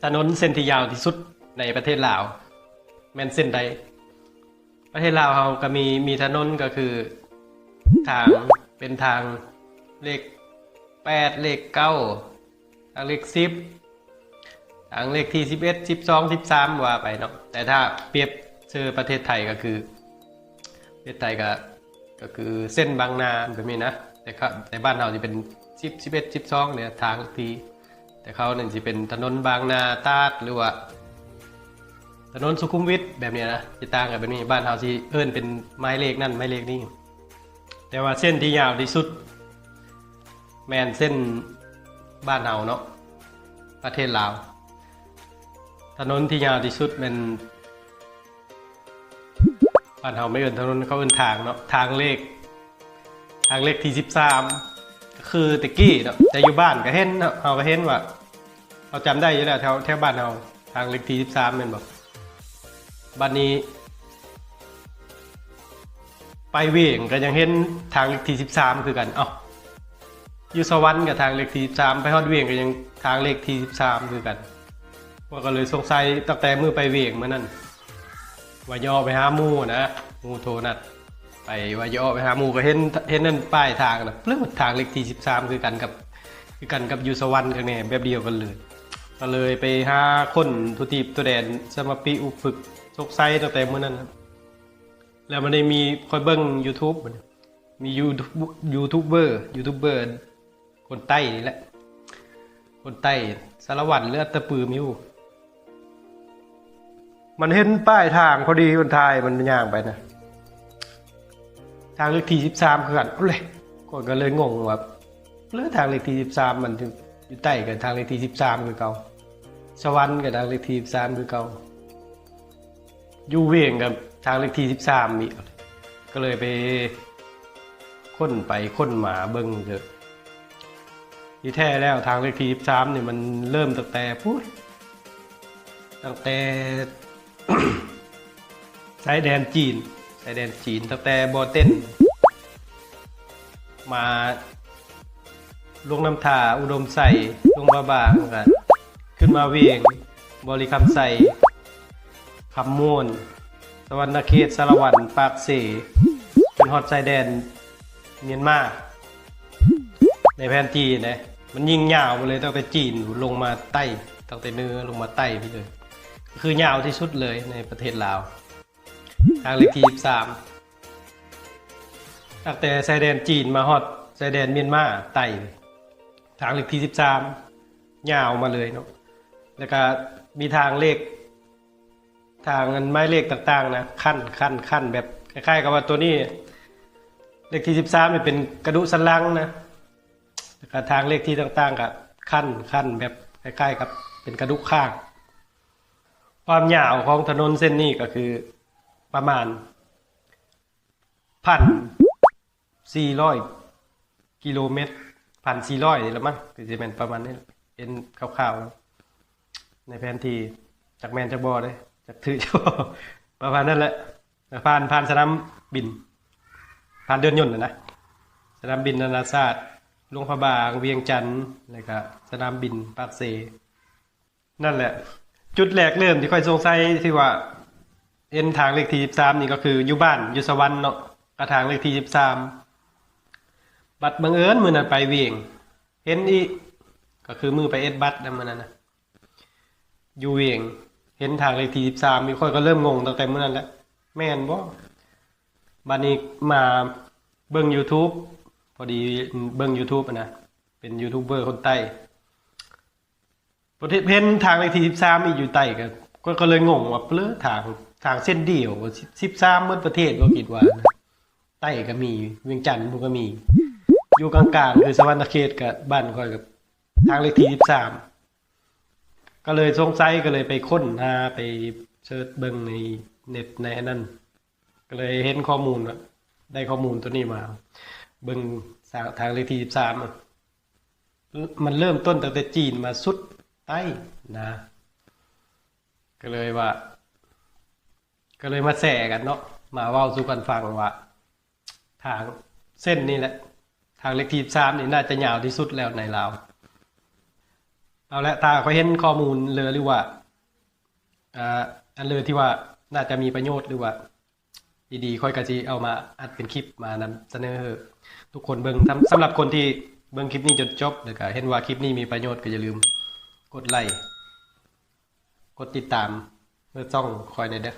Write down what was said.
ຖະໜົນເສັ້ນທີ່ຍາວທີ່ສຸດໃນປະເທດລາວ ແມ່ນເສັ້ນໃດ? ປະເທດລາວເຮົາກໍມີ ມີຖະໜົນກໍຄື ທາງ ເປັນທາງເລກແປດ ເລກເກົ້າ ທາງເລກສິບ ທາງເລກທີສິບເອັດ ສິບສອງ ສິບສາມ ວ່າໄປເນາະ. ແຕ່ຖ້າປຽບເຊີປະເທດໄທກໍຄື ປະເທດໄທກໍ ກໍຄືເສັ້ນບາງນາແບບນີ້ນະ. ແຕ່ເຂົາ ແຕ່ບ້ານເຮົາຊິເປັນສິບ ສິບເອັດ ສິບສອງ ເນຍ ທາງທີ່ ແຕ່ເຂົານັ້ນຊິເປັນຖະໜົນບາງນາ ຕາດ ຫຼືວ່າຖະໜົນສຸຂຸມວິດແບບນີ້ນະ ຊິຕ່າງກັນແບບນີ້. ບ້ານເຮົາຊິເອີ້ນເປັນໝາຍເລກນັ້ນໝາຍເລກນີ້ ແຕ່ວ່າເສັ້ນທີ່ຍາວທີ່ສຸດແມ່ນເສັ້ນບ້ານເຮົາເນາະ ປະເທດລາວ. ຖະໜົນທີ່ຍາວທີ່ສຸດແມ່ນ ບ້ານເຮົາບໍ່ເອີ້ນຖະໜົນ ເຂົາເອີ້ນທາງເນາະ ທາງເລກ ທາງເລກທີສິບສາມ ກໍຄືແຕ່ກີ້ເນາະ ແຕ່ຢູ່ບ້ານກໍເຫັນເນາະ ເຮົາກໍເຫັນວ່າ ເຮົາຈຳໄດ້ຢູ່ແລ້ວ ແຖວ ແຖວບ້ານເຮົາ ທາງເລກທີສິບສາມ ແມ່ນບໍ່? ບັດນີ້ ໄປວຽງກໍຍັງເຫັນທາງເລກທີສິບສາມຄືກັນ. ເອົ້າ ຢູ່ສະຫວັນກໍທາງເລກທີສິບສາມ ໄປຮອດວຽງກໍຍັງທາງເລກທີສິບສາມຄືກັນ. ຂ້ອຍກໍເລີຍສົງໄສຕັ້ງແຕ່ມື້ໄປວຽງມື້ນັ້ນ ວ່າຢໍ້ໄປຫາໝູ່ນະ ໝູ່ໂທນັດໄປ ວ່າຢໍ້ໄປຫາໝູ່ ກໍເຫັນ ເຫັນນັ້ນປ້າຍທາງນະ ປຶ້ດ ທາງເລກທີສິບສາມ ຄືກັນກັບ ຄືກັນກັບຢູ່ສະຫວັນຂ້າງໃນ ແບບດຽວກັນເລີຍ. ກໍເລີຍໄປຫາຄົນທົ່ວທີບທົ່ວແດນ ສະມາປິອຸປຶກ ສົງໄສຕັ້ງແຕ່ມື້ນັ້ນ. ແລ້ວມັນໄດ້ມີ ຂ້ອຍເບິ່ງຢູທູບ ບັດນີ້ ມີຢູທູບເບີ ຢູທູບເບີຄົນໃຕ້ນີ້ແຫຼະ ຄົນໃຕ້ ສາລະວັນ ຫຼື ອັດຕະປື ມີຢູ່ ມັນເຫັນປ້າຍທາງພໍດີ ມັນຖ່າຍ ມັນຍ່າງໄປນະ ທາງເລກທີສິບສາມ ຄືກັນ. ໂອ້ຍ ຂ້ອຍກໍເລີຍງົງວ່າ ຫຼືທາງເລກທີສິບສາມ ມັນຢູ່ໃຕ້ກັບທາງເລກທີສິບສາມ ຄືເກົ່າ ສະຫວັນກໍທາງເລກທີສິບສາມ ຄືເກົ່າ ຢູ່ວຽງກັບທາງເລກທີສິບສາມອີກ ກໍເລີຍໄປຄົ້ນໄປຄົ້ນມາເບິ່ງເດີ ທີ່ແທ້ແລ້ວທາງເລກທີສິບສາມນີ້ ມັນເລີ່ມຕັ້ງແຕ່ພຸ້ນ ຕັ້ງແຕ່ຊາຍແດນຈີນ ຊາຍແດນຈີນ ຕັ້ງແຕ່ບໍ່ເຕັນ ມາ ຫຼວງນ້ຳທາ ອຸດົມໄຊ ຫຼວງພະບາງ ແລ້ວກໍຂຶ້ນມາວຽງ ບໍລິຄຳໄຊ ຄຳມ່ວນ ສະຫວັນນະເຂດ ສາລະວັນ ປາກເຊ ຈົນຮອດຊາຍແດນມຽນມາ. ໃນແຜນທີ່ນະ ມັນຍິງຍາວໄປເລີຍ ຕັ້ງແຕ່ຈີນລົງມາໃຕ້ ຕັ້ງແຕ່ເໜືອລົງມາໃຕ້ໄປເລີຍ ກໍຄືຍາວທີ່ສຸດເລີຍໃນປະເທດລາວ ທາງເລກທີສິບສາມ ຕັ້ງແຕ່ຊາຍແດນຈີນມາຮອດຊາຍແດນມຽນມາໃຕ້ ທາງເລກທີສິບສາມ ຍາວມາເລີຍເນາະ. ແລ້ວກະມີທາງເລກ ທາງອັນໝາຍເລກຕ່າງໆນະ ຂັ້ນ ຂັ້ນ ຂັ້ນ ແບບຄ້າຍໆກັບວ່າໂຕນີ້ ເລກທີສິບສາມນີ້ເປັນກະດູກສັນຫຼັງນະ ແລ້ວກະທາງເລກທີຕ່າງໆກະຂັ້ນ ຂັ້ນ ແບບຄ້າຍໆກັບເປັນກະດູກຂ້າງ. ຄວາມຍາວຂອງຖະໜົນເສັ້ນນີ້ກໍຄືປະມານພັນສີ່ຮ້ອຍກິໂລແມັດ ພັນສີ່ຮ້ອຍນີ້ລະມັ້ງ ຄືຊິແມ່ນປະມານນີ້ ເຫັນຄ່າວໆໃນແຜນທີ່ ຈັກແມ່ນຈັກບໍ່ເດ້ ຈັກຖືກ ປະມານນັ້ນແຫຼະ. ຜ່ານ ຜ່ານສະໜາມບິນ ຜ່ານເດີ່ນຍົນນະ ສະໜາມບິນນານາຊາດຫຼວງພະບາງ ວຽງຈັນ ແລ້ວກະສະໜາມບິນປາກເຊ. ນັ້ນແຫຼະ ຈຸດແລກເລີ່ມທີ່ຂ້ອຍສົງໄສທີ່ວ່າເຫັນທາງເລກທີສິບສາມນີ້ ກໍຄືຢູ່ບ້ານຢູ່ສະຫວັນເນາະ ກະທາງເລກທີສິບສາມ ບັດບັງເອີນມື້ນັ້ນໄປວຽງ ເຫັນອີກ ກໍຄືມື້ໄປເອັດບັດນະ ມື້ນັ້ນນະ ຢູ່ວຽງ ເຫັນທາງເລກທີສິບສາມນີ້ ຂ້ອຍກໍເລີ່ມງົງຕັ້ງແຕ່ມື້ນັ້ນແຫຼະ ແມ່ນບໍ່? ບັດນີ້ມາເບິ່ງຢູທູບ ພໍດີເບິ່ງຢູທູບຫັ້ນນະ ເປັນຢູທູບເບີຄົນໃຕ້ ປະເທດ ເຫັນທາງເລກທີສິບສາມນີ້ຢູ່ໃຕ້ ກໍ ກໍເລີຍງົງວ່າ ເລີ ທາງ ທາງເສັ້ນດຽວ ສິບສາມໝົດປະເທດບໍ່ ຄິດວ່າ ໃຕ້ກໍມີ ວຽງຈັນພຸ້ນກໍມີ ຢູ່ກາງໆ ຄືສະຫວັນນະເຂດ ກໍບ້ານຂ້ອຍກໍທາງເລກທີສິບສາມ ກໍເລີຍສົງໄສ ກໍເລີຍໄປຄົ້ນຫາ ໄປເສີດເບິ່ງໃນເນັດ ໃນອັນນັ້ນ ກໍເລີຍເຫັນຂໍ້ມູນ ໄດ້ຂໍ້ມູນໂຕນີ້ມາ ເບິ່ງທາງເລກທີສິບສາມ ມັນເລີ່ມຕົ້ນຕັ້ງແຕ່ຈີນມາສຸດໃຕ້ນະ ກໍເລີຍວ່າ ກໍເລີຍມາແຊກັນເນາະ ມາເວົ້າສູ່ກັນຟັງວ່າ ທາງເສັ້ນນີ້ແຫຼະ ທາງເລກທີສິບສາມນີ້ໜ້າຈະຍາວທີ່ສຸດແລ້ວໃນລາວ. ເອົາລະ ຖ້າຂ້ອຍເຫັນຂໍ້ມູນເລີ ຫຼືວ່າ ເອີ ອັນເລີທີ່ວ່າໜ້າຈະມີປະໂຫຍດ ຫຼືວ່າ ດີໆ ຂ້ອຍກໍຊິເອົາມາອັດເປັນຄລິບມານຳສະເໜີໃຫ້ທຸກຄົນເບິ່ງ. ສຳ ສຳລັບຄົນທີ່ເບິ່ງຄລິບນີ້ຈົນຈົບ ແລ້ວກໍເຫັນວ່າຄລິບນີ້ມີປະໂຫຍດ ກໍຢ່າລືມກົດໄລ ກົດຕິດຕາມໃຫ້ຊ່ອງຂ້ອຍແດ່ເດີ້.